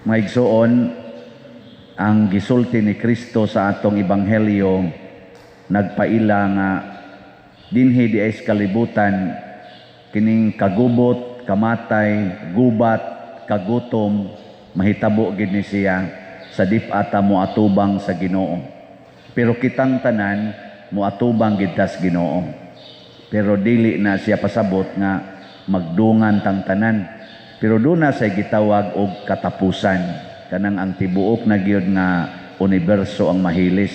Mga igsoon, ang gisulti ni Kristo sa atong ebanghelyo nagpaila nga dinhi di ay sa kalibutan, kining kagubot, kamatay, gubat, kagutom, mahitabo gid ni siya sa dip-ata moatubang sa Ginoo. Pero kitang tanan moatubang gid tas Ginoo. Pero dili na siya pasabot nga magdungan tang tanan. Pero duna say gitawag og katapusan. Kanang ang tibuok na gyud nga universo ang mahilis.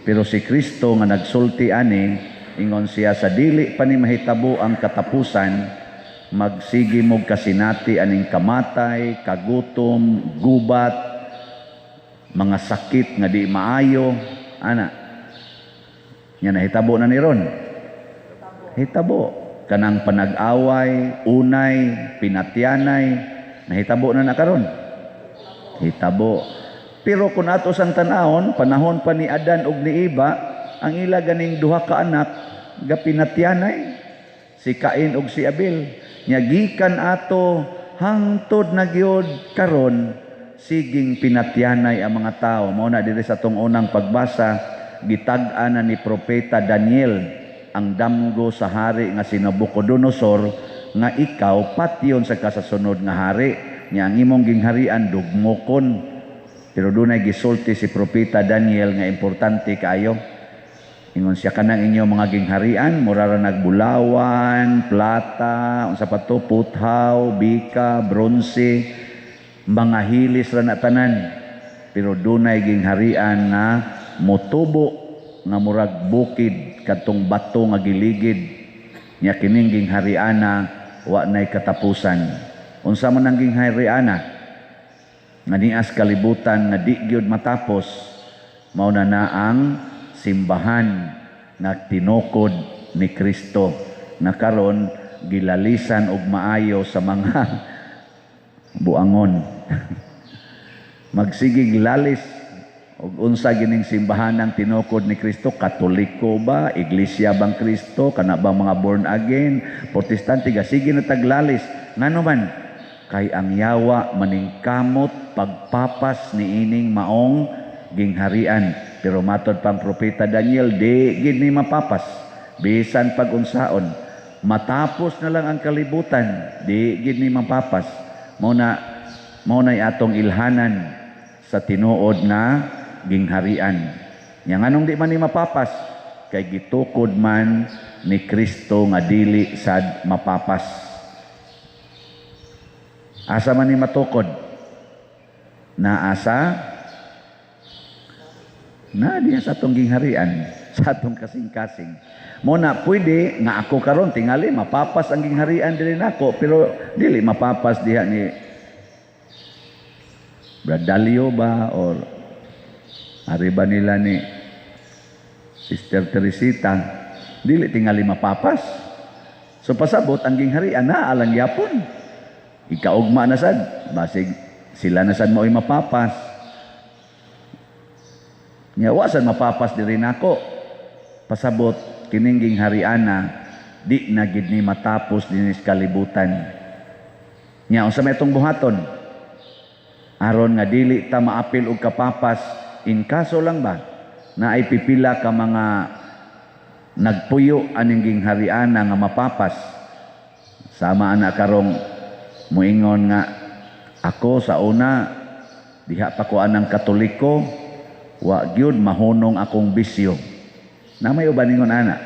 Pero si Kristo nga nagsulti ani, ingon siya, sa dili pa ni mahitabo ang katapusan, magsige mog kasinati aning kamatay, kagutom, gubat, mga sakit nga di maayo, ana. Nya nahitabo na ni ron. Hitabo kanang panag-away, unay, pinatyanay, nahitabo na na karon. Hitabo. Pero kung ato sang tan-awon, panahon pa ni Adan ug ni Eva, ang ila ganing duha ka anak gapinatyanay, si Cain ug si Abel. Nya gikan ato hangtod na gyud karon, siging pinatyanay ang mga tao. Mao na diri sa atong unang pagbasa, gitag-an na ni Propeta Daniel ang damgo sa hari nga si Nabucodonosor nga ikaw patyon sa kasasunod nga hari nya, ang imong gingharian dugmokon. Pero dunay gisulti si Propeta Daniel nga importante kaayo. Ingon siya, kanang inyo mga gingharian mura ra nagbulawan, plata, unsa pa to, puthaw, bika, bronse, mga hilis ra na tanan. Pero dunay gingharian nga motubo nga murag bukid, kadtong bato nga giligid. Nya kining ginghariana wa nay katapusan. Unsa man ang ginghariana nga nias kalibutan nga di gyud matapos? Mao na na ang simbahan nga tinukod ni Kristo na karon gilalisan og maayo sa mga buangon. Magsigig lalis og unsa gining simbahan ang tinukod ni Kristo, Katoliko ba, Iglesia bang Kristo, kana ba mga born again, Protestante, sige na taglalis. Ngano man? Kay ang yawa maningkamot pagpapas niining maong gingharian. Pero matod pang Propeta Daniel, di gid ni mapapas bisan pag-unsaon. Matapos na lang ang kalibutan, di gid ni mapapas. Mao na atong ilhanan sa tinuod nga gingharian. Nya nganong di man ni mapapas? Kay gitukod man ni Kristo nga dili sad mapapas. Asa man ni matukod? Naasa na diya sa atong gingharian, sa atong kasing-kasing. Mo na pwede nga ako karon tingali mapapas ang gingharian dili nako, pero dili mapapas diha ni Bradalio ba or ari ba nila ni Sister Teresita, dili tingali mapapas. So pasabot ang gingharian na alang yapon. Ikaugma na sad, basig sila na sad mao'y mapapas. Nya wa sad mapapas diri nako. Pasabot kining ginghariana di na gid ni matapos dinhi sa kalibutan. Nya unsa may itong buhaton? Aron nga dili ta maapil og kapapas, in kaso lang ba na ay pipila ka mga nagpuyo aning ginghariana nga mapapas. Sama ana karong muingon nga ako sa una, diha pa ko anang Katoliko, wa gyud mahunong akong bisyo. Na may uban ingon ana.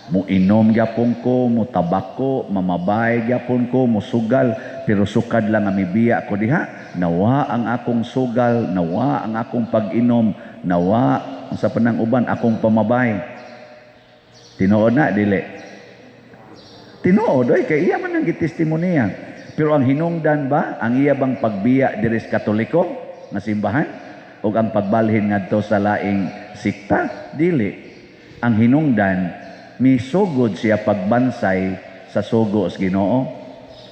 Muinom gyapon ko, mutabako, mamabay gyapon ko, musugal, pero sukad lang nga mibiya ko diha, nawa ang akong sugal, nawa ang akong pag-inom, nawa sa panang uban akong pamabay. Tinuod na dili? Tinuod oy, kay iya man ang gitestimonya. Pero ang hinungdan ba, ang iya bang pagbiya diri sa Katoliko nga simbahan ug ang pagbalhin ngadto sa laing sikta? Dili. Ang hinungdan, misugod siya pagbansay sa sugo sa Ginoo.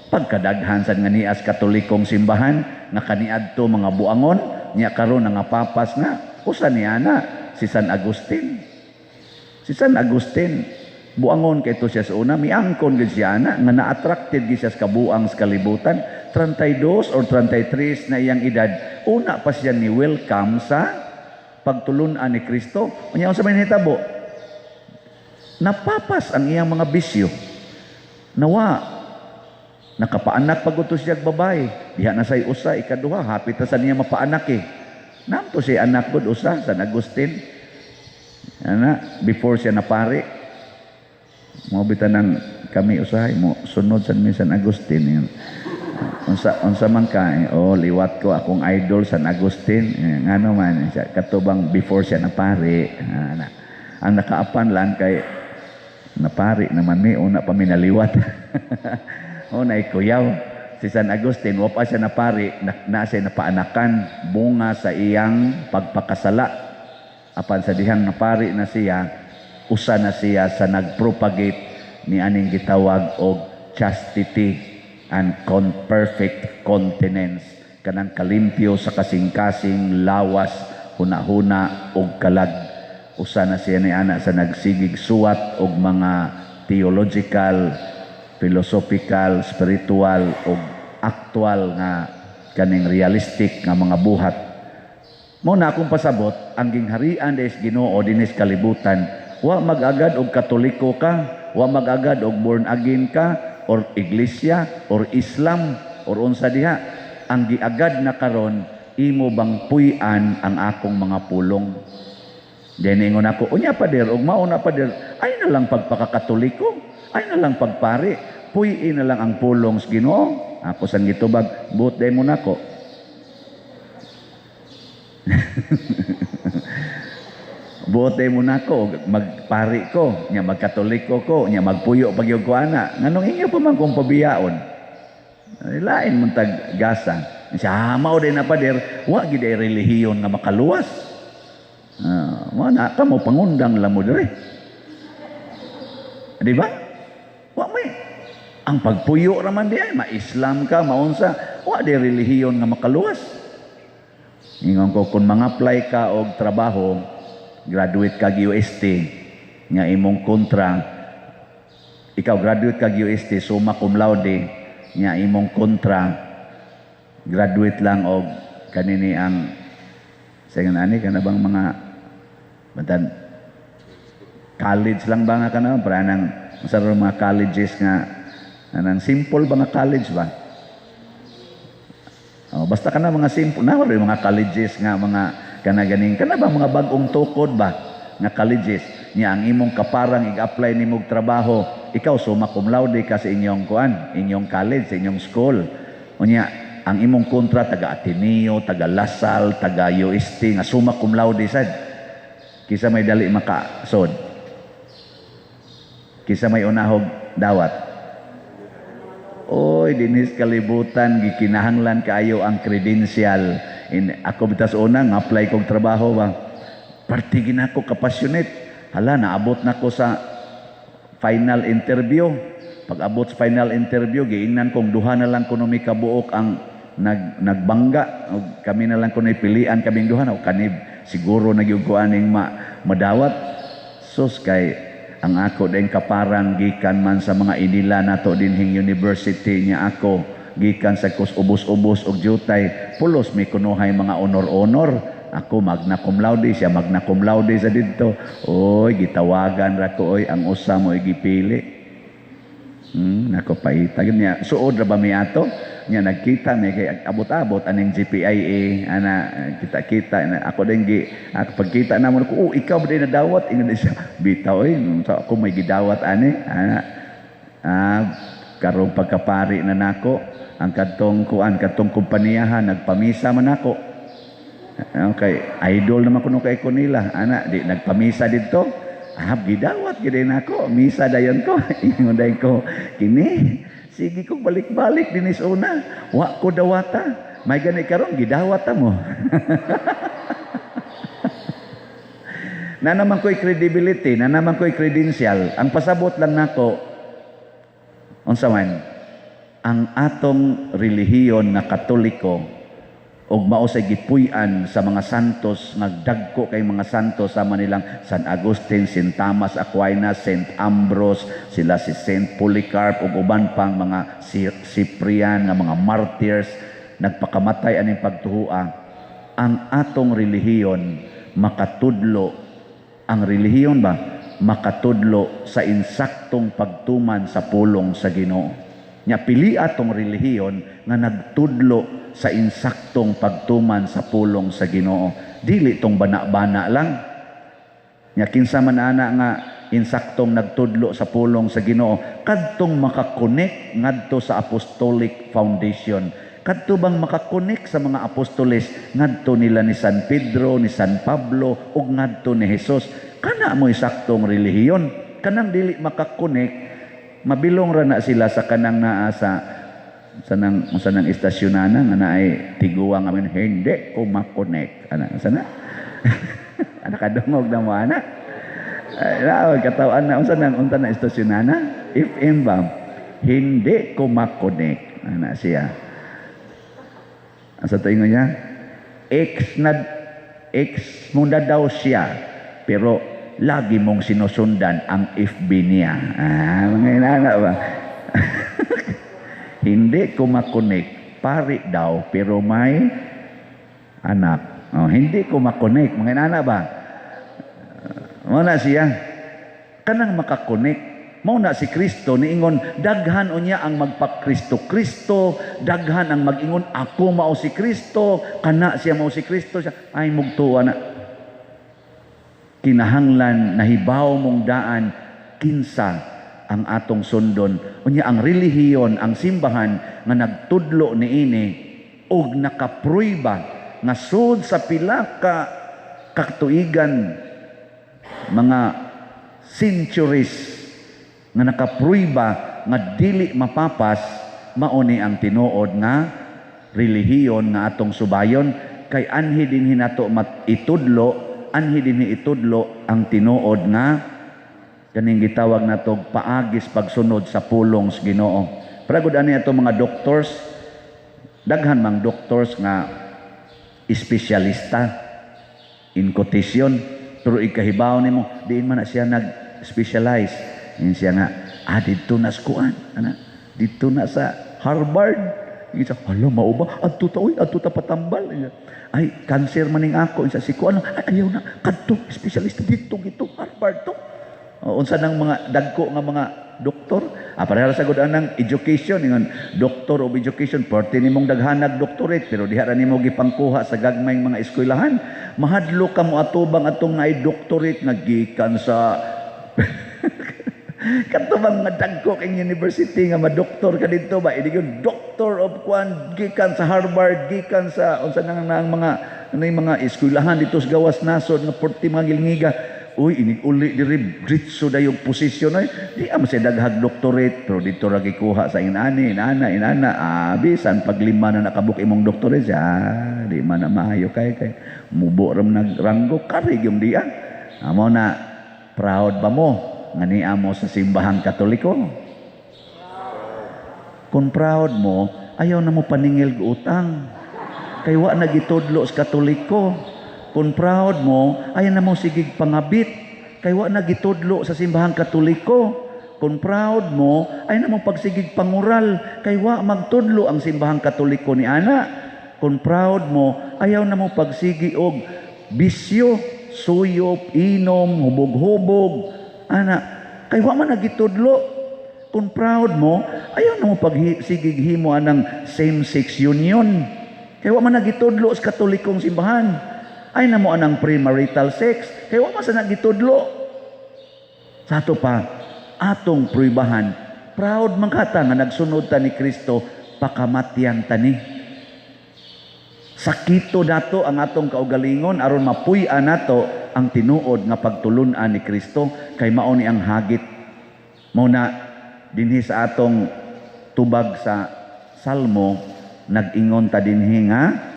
Pagkadaghan sad nga nias Katolikong simbahan nga kaniadto mga buangon, nya karon nga papas na. Usa ni ana si San Agustin. Si San Agustin Buangon kay to siya sa una, miangkon gid siya ana nga na-attracted gid siya sa kabuang sa kalibutan. 32 or 33 na iyang edad, una pa siya ni welcome sa pagtulunan ni Kristo. Unya, unsa may nahitabo? Napapas ang iyang mga bisyo. Nawa, nakapaanak pag uto siya babae. Diha na say usa, ikaduha, hapit na sa niya mapaanak eh. Namto siya anak gud usa, San Agustin. Ana, before siya napari. Mo bitan ng kami usahay mo sunod sa mi San Agustin. Yun. Unsa man ka eh, oh, liwat ko akong idol San Agustin. Eh, ngano man siya katubang before siya napari. Ana. Ang nakaapan lang kay napari naman mi, una pa mi naliwat. Oh, naikuyaw. Si San Agustin, wa pa siya napari, na siya napaanakan bunga sa iyang pagpakasala. Apan sa dihang napari na siya, usa na siya sa nagpropagate ni aning gitawag og chastity and perfect continence, kanang kalimpyo sa kasing-kasing, lawas, hunahuna ug kalag. Usa na siya ni ana sa nagsigig suwat og mga theological, philosophical, spiritual ug actual nga kaning realistic nga mga buhat. Mo na akong pasabot, ang gingharian des Ginoo dinis kalibutan, wa mag-agad og Katoliko ka, wa mag-agad og born again ka, or iglesia, or Islam, or unsa diha. Ang giagad na karon, imo bang puy-an ang akong mga pulong? Then ingon ako, unya pader, ug mao na pader, ay na lang pagpakakatoliko, ay na lang pagpari, puy na lang ang pulong sa Ginoo. Ako san gitubag, buot day mo nako. Buot day mo nako, magpari ko, nya magkatoliko ko, nya magpuyo pag ko ana. Nganong inyo pa man kung pabiyaon? Lain man tag gasa. Siya mao din na pader, wa gid ay relihiyon nga makaluwas. Mo na ka mo pangundang lang mo diri. Di ba? Wa may ang pagpuyo raman di ay ma-Islam ka, maunsa, wa di relihiyon nga makaluwas. Ingon ko, kung mga-apply ka og trabaho, graduate ka UST, nga imong kontra, ikaw graduate ka UST, summa cum laude, nga imong kontra, graduate lang og kanini ang sa ani kana bang mga bantan college lang ba nga kana para nang sa mga colleges nga anang simple ba nga college ba? Oh, basta kana mga simple na mga colleges nga mga kana ganing kana ba mga bag-ong tukod ba nga colleges niya, ang imong kaparang ig-apply nimo og trabaho, ikaw summa cum laude ka sa inyong kuan, inyong college, sa inyong school. Unya ang imong kontra taga Ateneo, taga La Salle, taga UST nga summa cum laude sad. Kisa may dali makasod? Kisa may unahog dawat? Oy, dinis kalibutan gikinahanglan kaayo ang credential. Ako bitas una nga apply kog trabaho ba. Parte ginako ka-passionate. Hala, naabot na ko sa final interview. Pag abot sa final interview, giingnan kong duha na lang kuno mi kabuok ang nagbangga. Og kami na lang kuno pilian kaming duha na kanib siguro na gyud ko aning madawat. Sus, kay ang ako din kaparang gikan man sa mga inila nato dinhing university niya, ako gikan sa kus ubos-ubos og jutay, pulos mi kunuhay mga honor-honor. Ako magna cum laude, siya magna cum laude sa didto. Oy, gitawagan ra ko, oy, ang usa mo gipili. Nako paita niya. Suod ra ba mi ato? Nya nagkita mi kay abot-abot aning GPIA ana, kita-kita na ako din gi ako pagkita namo ko, "Oh, ikaw ba din nadawat?" Ingon siya, "Bitaw oy, sa ako may gidawat ani ana." Ah, karong pagkapari na nako, ang kadtong kuan, kadtong kompaniyahan nagpamisa man nako. Okay, idol naman kuno kay ko nila ana, di nagpamisa didto. Ah, gidawat gid nako, misa dayon ko. Ingon dayon ko, kini sige ko balik-balik dinis una, wa ko dawata. May gani karon gidawat ta mo. Na naman ko'y credibility, na naman ko'y credential. Ang pasabot lang nako, unsa man, ang atong relihiyon nga Katoliko, Ug mao say gipuy-an sa mga santos nga dagko kay mga santos sama nilang San Agustin, Saint Thomas Aquinas, Saint Ambrose, sila si Saint Polycarp ug uban pang mga Cyprian nga mga martyrs nagpakamatay aning pagtuhua. Ang atong relihiyon makatudlo, ang relihiyon ba makatudlo sa insaktong pagtuman sa pulong sa Ginoo. Nya pili atong relihiyon nga nagtudlo sa insaktong pagtuman sa pulong sa Ginoo. Dili tong bana-bana lang. Nya kinsa man ana nga insaktong nagtudlo sa pulong sa Ginoo? Kadtong makakonek ngadto sa apostolic foundation. Kadto bang makakonek sa mga apostoles ngadto nila ni San Pedro, ni San Pablo ug ngadto ni Jesus. Kana mo saktong relihiyon. Kanang dili makakonek, mabilong ra na sila sa kanang naa sa nang unsa nang istasyonana nga naay tiguang amin, "Hindi ko makonek." Ana sana, ana kadungog na mo ana. Ay, katawan na unsa nang unta na istasyonana FM ba, "Hindi ko makonek," ana siya. Asa to ingon niya, ex na ex mo na daw siya pero lagi mong sinusundan ang FB niya. Ah, mga inana ba? "Hindi ko makonek, pari daw pero may anak." Oh, "Hindi ko makonek," mga inana ba? Mao na siya. Kanang makakonek. Mao na si Kristo niingon, daghan unya ang magpa-Kristo Kristo, daghan ang mag-ingon, "Ako mao si Kristo," kana siya mao si Kristo siya. Ay mugtuwa na. Kinahanglan nahibaw mong daan kinsa ang atong sundon. Unya ang relihiyon, ang simbahan nga nagtudlo niini og nakapruiba nga sud sa pila ka katuigan, mga centuries nga nakapruiba nga dili mapapas, mao ni ang tinuod nga relihiyon nga atong subayon, kay anhi dinhi nato itudlo, anhi dinhi itudlo ang tinuod nga kaning gitawag nato paagis pagsunod sa pulong sa Ginoo. Para gud ani ato mga doctors, daghan mang doctors nga espesyalista in quotation, pero ikahibaw nimo diin man na siya nag-specialize. Yun siya nga, "Ah, didto na sa kuan ana, didto na sa Harvard." Isa, "Hala, mao ba? Adto ta oy, adto ta patambal." "Ay, cancer maning ako." Isa si kuan, "Ay, ayaw na, kadto espesyalista didto gito Harvard to." O, unsa nang mga dagko nga mga doktor? Ah, pareha sa gud anang education, ingon doctor of education, parte nimong daghanag doctorate pero diha ra nimo gipangkuha sa gagmayng mga eskwelahan. Mahadlok ka mo atubang atong naay doctorate nga gikan sa kadto bang nga dagko kay university nga madoktor ka didto ba, idi yung doctor of kwan, gikan sa Harvard, gikan sa unsa nang nang mga ano yung mga eskwelahan dito sa gawas nasod nga porti mga gilngiga. "Uy, inig uli diri diretso dayong posisyon." Ay di ama siya daghag doctorate pero dito ra gikuha sa inani, inana, inana. Ah, bisan pag lima na nakabuk imong doctorate siya, ah, di man na maayo kay kay mubo ra man nagranggo kari yung diya. Amo na, proud ba mo nga niya mo sa Simbahang Katoliko? Kung proud mo, ayaw na mo paningil og utang kay wa na gitudlo sa Katoliko. Kung proud mo, ayaw na mo sigig pangabit kay wa na gitudlo sa Simbahang Katoliko. Kung proud mo, ayaw na mo pagsigig pangural kay wa magtudlo ang Simbahang Katoliko ni ana. Kung proud mo, ayaw na mo pagsigi og bisyo, suyop, inom, hubog-hubog ana, kay wa man nagitudlo. Kung proud mo, ayaw na mo pagsigig himo anang same-sex union kay wa man nagitudlo sa Katolikong simbahan. Ay na mo anang premarital sex kay wa man sa nagitudlo. Sa ato pa atong pruibahan, proud man kata nga nagsunod ta ni Kristo, pakamatyan ta ni sakito dato ang atong kaugalingon aron mapuy-an nato ang tinuod nga pagtulun-an ni Kristo, kay mao ni ang hagit. Mao na dinhi sa atong tubag sa Salmo, nag-ingon ta dinhi nga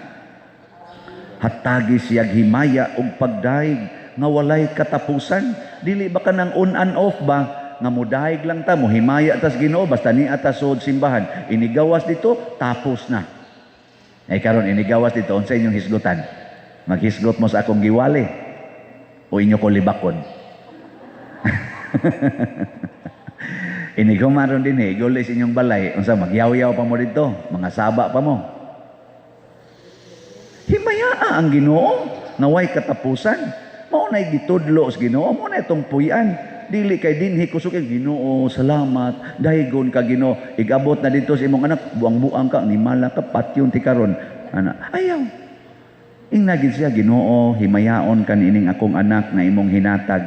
hatagi siyag himaya ug pagdayeg nga walay katapusan. Dili ba kanang on and off ba nga mudayeg lang ta, mohimaya tas Ginoo basta ni ata sud simbahan, inigawas dito tapos na. Ay karon inigawas dito, unsa inyong hisgutan? Maghisgot mo sa akong giwali o inyo ko libakon? Inighumaron din eh, guli sa inyong balay, unsa, magyaw-yaw pa mo dito, mga saba pa mo. Himayaa ang Ginoo nga way katapusan. Mao nay gitudlo sa Ginoo, mao na itong puy-an. Dili kay dinhi kusog kay Ginoo, salamat, daygon ka, Ginoo. Igabot na dito sa imong anak, buang-buang ka, nimala ka, patyon ti karon. Ana, ayaw. Ingna gid siya, "Ginoo, himayaon ka niining akong anak nga imong hinatag."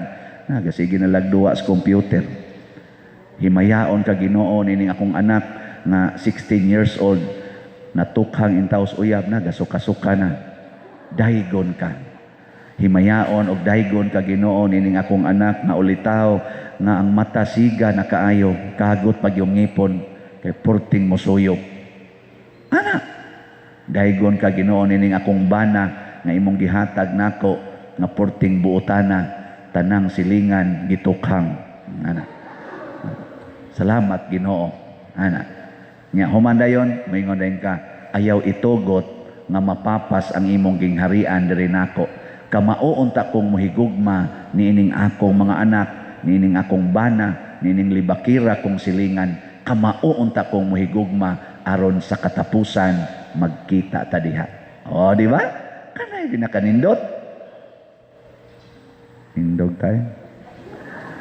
Nagasige na lagduwa sa computer. "Himayaon ka, Ginoo, nining akong anak nga 16 years old, natukhang intaws uyab na, gasuka-suka na. Daygon ka. Himayaon og daygon ka, Ginoo, nining akong anak nga ulitaw, nga ang mata siga na kaayo, kagot pag yung ngipon kay purting mosuyop." Ana, "Daygon ka, Ginoo, nining akong bana nga imong gihatag nako nga purting buotana, tanang silingan gitukhang." Ana. "Salamat, Ginoo." Ana. Nya human dayon, moingon dayon ka, "Ayaw itugot nga mapapas ang imong gingharian diri nako. Kamao unta kong muhigugma niining akong mga anak, niining akong bana, niining libakira kong silingan. Kamao unta kong muhigugma aron sa katapusan magkita ta diha." O, di ba? Kanay ginakanindot. Hindog tayo.